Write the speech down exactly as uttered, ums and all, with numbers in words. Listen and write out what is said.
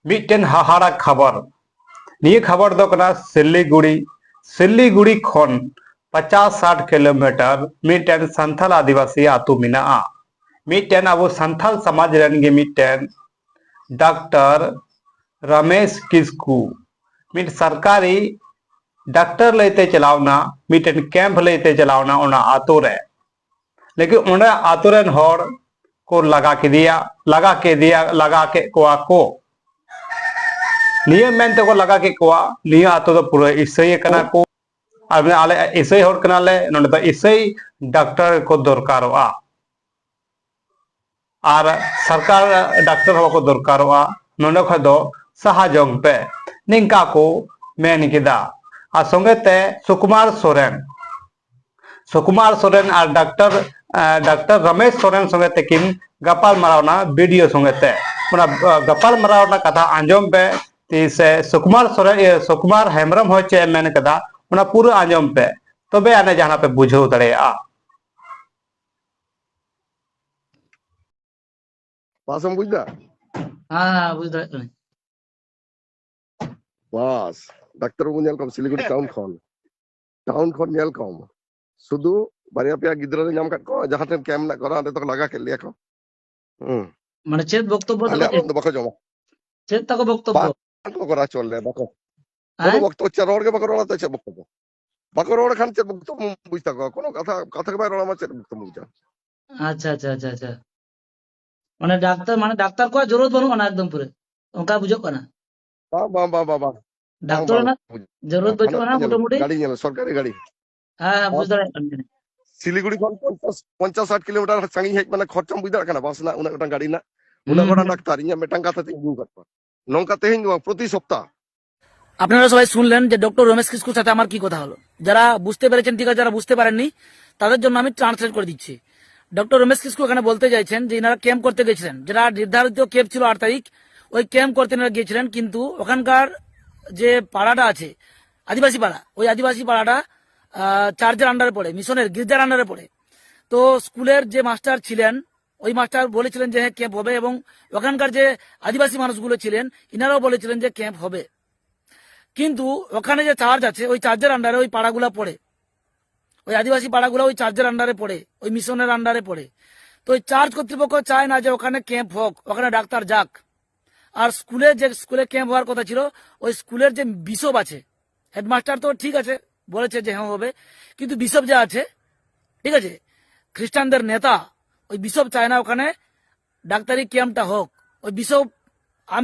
ᱢᱤᱫᱴᱮᱱ ᱦᱟᱦᱟᱲᱟ ᱠᱷᱚᱵᱚᱨ᱾ ᱱᱤᱭᱟᱹ ᱠᱷᱚᱵᱚᱨ ᱫᱚ ᱠᱟᱱᱟ ᱥᱤᱞᱤᱜᱩᱲᱤ᱾ ᱥᱤᱞᱤᱜᱩᱲᱤ ᱠᱷᱚᱱ ᱯᱚᱪᱟᱥ ᱥᱟᱴ ᱠᱤᱞᱳᱢᱤᱴᱟᱨ ᱢᱤᱫᱴᱮᱱ ᱥᱟᱱᱛᱟᱞ ᱟᱹᱫᱤᱵᱟᱹᱥᱤ ᱟᱹᱛᱩ ᱢᱮᱱᱟᱜᱼᱟ᱾ ᱢᱤᱫᱴᱮᱱ ᱟᱵᱚ ᱥᱟᱱᱛᱟᱞ ᱥᱚᱢᱟᱡᱽ ᱨᱮᱱ ᱜᱮ ᱢᱤᱫᱴᱮᱱ ᱰᱟᱠᱛᱟᱨ ᱨᱟᱢᱮᱥ ᱠᱤᱥᱠᱩ ᱢᱤᱫ ᱥᱚᱨᱠᱟᱨᱤ ᱰᱟᱠᱛᱟᱨ ᱞᱟᱹᱭᱛᱮ ᱪᱟᱞᱟᱣᱱᱟ, ᱢᱤᱫᱴᱮᱱ ᱠᱮᱢᱯ ᱞᱟᱹᱭᱛᱮ ᱪᱟᱞᱟᱣᱱᱟ ᱚᱱᱟ ᱟᱛᱳ ᱨᱮ᱾ ᱞᱮᱠᱤᱱ ᱚᱸᱰᱮ ᱟᱛᱳ ᱨᱮᱱ ᱦᱚᱲ ᱠᱚ ᱞᱟᱜᱟ ᱠᱮᱫᱮᱭᱟ, ᱞᱟᱜᱟ ᱠᱮᱫᱮᱭᱟ, ᱞᱟᱜᱟ ᱠᱮᱫ ᱠᱚᱣᱟ ᱠᱚ᱾ ᱱᱤᱭᱟᱹ ᱢᱮᱱ ᱛᱮᱠᱚ ᱞᱟᱜᱟ ᱠᱮᱫ ᱠᱚᱣᱟ, ᱱᱤᱭᱟᱹ ᱟᱛᱳ ᱫᱚ ᱯᱩᱨᱟᱹ ᱤᱥᱟᱹᱭ ᱠᱟᱱᱟ ᱠᱚ, ᱟᱨ ᱟᱞᱮ ᱤᱥᱟᱹᱭ ᱦᱚᱲ ᱠᱟᱱᱟᱞᱮ, ᱱᱚᱸᱰᱮ ᱫᱚ ᱤᱥᱟᱹᱭ ᱰᱟᱠᱛᱟᱨ ᱠᱚ ᱫᱚᱨᱠᱟᱨᱚᱜᱼᱟ᱾ ᱟᱨ ᱥᱚᱨᱠᱟᱨ ᱰᱟᱠᱛᱟᱨ ᱦᱚᱸ ᱵᱟᱠᱚ ᱫᱚᱨᱠᱟᱨᱚᱜᱼᱟ, ᱱᱚᱸᱰᱮ ᱠᱷᱚᱱ ᱫᱚ ᱥᱟᱦᱟ ᱡᱚᱝ ᱯᱮ, ᱱᱤᱝᱠᱟ ᱠᱚ ᱢᱮᱱ ᱠᱮᱫᱟ᱾ ᱟᱨ ᱥᱚᱸᱜᱮ ᱛᱮ ᱥᱩᱠᱩᱢᱟᱨ ᱥᱚᱨᱮᱱ, ᱥᱩᱠᱩᱢᱟᱨ ᱥᱚᱨᱮᱱ ᱟᱨ ᱰᱟᱠᱛᱟᱨ, ᱮ, ᱰᱟᱠᱛᱟᱨ ᱨᱚᱢᱮᱥ ᱥᱚᱨᱮᱱ ᱥᱚᱸᱜᱮ ᱛᱮᱠᱤᱱ ᱜᱟᱯᱟᱞ ᱢᱟᱨᱟᱣ ᱮᱱᱟ ᱵᱤ ᱰᱤ ᱳ ᱥᱚᱸᱜᱮ ᱛᱮ᱾ ᱚᱱᱟ, ᱮ, ᱜᱟᱯᱟᱞ ᱢᱟᱨᱟᱣ ᱨᱮᱱᱟᱜ ᱠᱟᱛᱷᱟ ᱟᱸᱡᱚᱢ ᱯᱮ, ᱛᱤ ᱥᱮ ᱥᱩᱠᱩᱢᱟᱨ ᱥᱚᱨᱮᱱ, ᱤᱭᱟᱹ, ᱥᱩᱠᱩᱢᱟᱨ ᱦᱮᱢᱵᱨᱚᱢ ᱦᱚᱸ ᱪᱮᱫ ᱮ ᱢᱮᱱ ᱠᱟᱫᱟ, ᱚᱱᱟ ᱯᱩᱨᱟᱹ ᱟᱸᱡᱚᱢ ᱯᱮ, ᱛᱚᱵᱮ ᱟᱹᱱᱤᱡ ᱡᱟᱦᱟᱱᱟᱜ ᱯᱮ ᱵᱩᱡᱷᱟᱹᱣ ᱫᱟᱲᱮᱭᱟᱜᱼᱟ᱾ ᱵᱟᱥ ᱮᱢ ᱵᱩᱡ ᱫᱟ? ᱦᱮᱸ, ᱦᱮᱸ, ᱵᱩᱡ ᱫᱟᱲᱮᱭᱟᱜ ᱠᱟᱹᱱᱟᱹᱧ᱾ ᱵᱟᱥ, ᱰᱟᱠᱛᱟᱨ ᱵᱟᱹᱵᱩ ᱧᱮᱞ ᱠᱚᱢ ᱥᱤᱞᱤᱜᱩᱲᱤ ᱴᱟᱣᱩᱱ ᱠᱷᱚᱱ, ᱴᱟᱣᱩᱱ ᱠᱷᱚᱱ ᱧᱮᱞ ᱠᱚᱢ, ᱥᱩᱫᱷᱩ ᱵᱟᱨᱭᱟ ᱯᱮᱭᱟ ᱜᱤᱫᱽᱨᱟᱹ ᱞᱮ ᱧᱟᱢ ᱠᱟᱫ ᱠᱚᱣᱟ, ᱡᱟᱦᱟᱸ ᱴᱷᱮᱱ ᱠᱮᱢᱯ ᱢᱮᱱᱟᱜ ᱠᱚᱣᱟ ᱚᱸᱰᱮ ᱫᱚᱠᱚ ᱞᱟᱜᱟ ᱠᱮᱫ ᱞᱮᱭᱟ ᱠᱚ᱾ ᱦᱩᱸ᱾ ᱢᱟᱱᱮ ᱪᱮᱫ ᱵᱚᱠᱛᱚᱵᱵᱚ ᱟᱞᱮ ᱛᱟᱠᱚ ᱟᱲᱟᱝ ᱪᱮᱫ? ᱫᱚ ᱵᱟᱠᱚ ᱡᱚᱢᱟ᱾ ᱪᱮᱫ ᱛᱟᱠᱚ ᱵᱚᱠᱛᱚᱵᱵᱚ? ᱵᱟᱝ ᱠᱚ ᱠᱚᱨᱟᱣ ᱦᱚᱪᱚ ᱞᱮᱭᱟ, ᱵᱟᱠᱚ᱾ ᱠᱳᱱᱳ ᱦᱮᱸ? ᱵᱚᱠᱛᱚᱵᱵᱚ ᱪᱮᱫ, ᱨᱚᱲ ᱜᱮ ᱵᱟᱠᱚ ᱨᱚᱲᱟ, ᱛᱚ ᱪᱮᱫ ᱵᱚᱠᱛᱚᱵᱵᱚ? ᱵᱟᱠᱚ ᱨᱚᱲ ᱠᱷᱟᱱ ᱪᱮᱫ ᱵᱚᱠᱛᱚᱵᱵᱚᱢ ᱵᱩᱡ ᱛᱟᱠᱚᱣᱟ? ᱠᱳᱱᱳ ᱠᱟᱛᱷᱟ, ᱠᱟᱛᱷᱟ ᱜᱮ ᱵᱟᱭ ᱨᱚᱲᱟ, ᱢᱟ ᱪᱮᱫ ᱵᱚᱠᱛᱚᱵᱵᱚᱢ ᱵᱩᱡᱟ? ᱟᱪᱪᱷᱟ, ᱟᱪᱪᱷᱟ, ᱟᱪᱪᱷᱟ, ᱟᱪᱪᱷᱟ᱾ ᱢᱟᱱᱮ ᱰᱟᱠᱛᱟᱨ, ᱢᱟᱱᱮ ᱰᱟᱠᱛᱟᱨ ᱠᱚᱣᱟᱜ ᱡᱚᱨᱩᱨᱟᱛ ᱵᱟᱹᱱᱩᱜ ᱟᱱᱟ ᱮᱠᱫᱚᱢ ᱯᱩᱨᱟᱹ, ᱚᱱᱠᱟ ᱵᱩᱡᱷᱟᱹᱜ ᱠᱟᱱᱟ᱾ ᱵᱟᱝ, ᱵᱟᱝ, ᱵᱟᱝ, ᱵᱟᱝ, ᱵᱟᱝ᱾ ᱵᱟᱝ, ᱰᱟᱠᱛᱚᱨ ᱵᱟᱝ, ᱨᱮᱱᱟᱜ ᱵᱩᱡ-, ᱡᱚᱨᱩᱨᱟᱛ ᱵᱟᱹᱪᱩᱜ ᱦᱟᱱᱟ ᱟᱱᱟ ᱧᱮᱞ, ᱢᱚᱴᱟᱢᱩᱴᱤ᱾ ᱜᱟᱹᱰᱤ ᱧᱮᱞ, ᱥᱚᱨᱠᱟᱨᱤ ᱜᱟᱹᱰᱤ᱾ ᱦᱮᱸ, ᱦᱮᱸ, ᱵᱩᱡᱽ ᱵᱟᱥ ᱫᱟᱲᱮᱭᱟᱜ ᱠᱟᱱ ᱜᱤᱭᱟᱹᱧ᱾ ᱥᱤᱞᱤᱜᱩᱲᱤ ᱠᱷᱚᱱ ᱯᱚᱧᱪᱟᱥ, ᱯᱚᱧᱪᱟᱥ ᱥᱟᱴ ᱠᱤᱞᱳᱢᱤᱴᱟᱨ ᱥᱟᱺᱜᱤᱧ ᱦᱮᱡ, ᱢᱟᱱᱮ ᱠᱷᱚᱨᱪᱟᱢ ᱵᱩᱡᱽ ᱫᱟᱲᱮᱭᱟᱜ ᱠᱟᱱᱟ, ᱵᱟᱥ ᱨᱮᱱᱟᱜ ᱩᱱᱟᱹᱜ ᱜᱚᱴᱟᱝ ᱜᱟᱹᱰᱤ ᱨᱮᱱᱟᱜ, ᱩᱱᱟᱹᱜ ᱦᱩᱸ, ᱜᱚᱴᱟᱝ ᱦᱩᱸ᱾ ᱰᱟᱠᱛᱟᱨ, ᱤᱧᱟᱹᱜ ᱢᱤᱫᱴᱟᱝ ᱠᱟᱛᱷᱟ ᱛᱮᱧ ᱟᱹᱜᱩ ᱟᱠᱟᱫ ᱠᱚᱣᱟ᱾ ᱱᱚᱝᱠᱟ ᱛᱮᱦᱮᱧ ᱫᱚ ᱵᱟᱝ, ᱯᱨᱚᱛᱤ ᱥᱚᱯᱛᱟ। আপনারা সবাই শুনলেন যে ডক্টর রমেশ কিস্কুর সাথে আমার কি কথা হলো। যারা বুঝতে পেরেছেন ঠিক আছে, যারা বুঝতে পারেননি তাদের জন্য আমি ট্রান্সলেট করে দিচ্ছি। ডক্টর রমেশ কিস্কু এখানে বলতে চাইছেন যে এনারা ক্যাম্প করতে গেছিলেন, যেটা নির্ধারিত ক্যাম্প ছিল আট তারিখ, ওই ক্যাম্প করতে এনারা গিয়েছিলেন, কিন্তু ওখানকার যে পাড়াটা আছে, আদিবাসী পাড়া, ওই আদিবাসী পাড়াটা আহ, চার্চের আন্ডারে পড়ে, মিশনের গির্জার আন্ডারে পড়ে। তো স্কুলের যে মাস্টার ছিলেন, ওই মাস্টার বলেছিলেন যে হ্যাঁ, ক্যাম্প হবে, এবং ওখানকার যে আদিবাসী মানুষগুলো ছিলেন, ইনারাও বলেছিলেন যে ক্যাম্প হবে। কিন্তু ওখানে যে চার্চ আছে, ওই চার্চের আন্ডারে ওই পাড়াগুলা পড়ে, ওই আদিবাসী পাড়াগুলো ওই চার্চের আন্ডারে পড়ে, ওই মিশনের আন্ডারে পড়ে। তো ওই চার্চ কর্তৃপক্ষ চায় না যে ওখানে ক্যাম্প হোক, ওখানে ডাক্তার যাক। আর স্কুলে, যে স্কুলে ক্যাম্প হওয়ার কথা ছিল, ওই স্কুলের যে বিশপ আছে, হেডমাস্টার তো ঠিক আছে, বলেছে যে হ্যাঁ হবে, কিন্তু বিশপ যে আছে, ঠিক আছে, খ্রিস্টানদের নেতা, ওই বিশপ চায় না ওখানে ডাক্তারি ক্যাম্পটা হোক। ওই বিশপ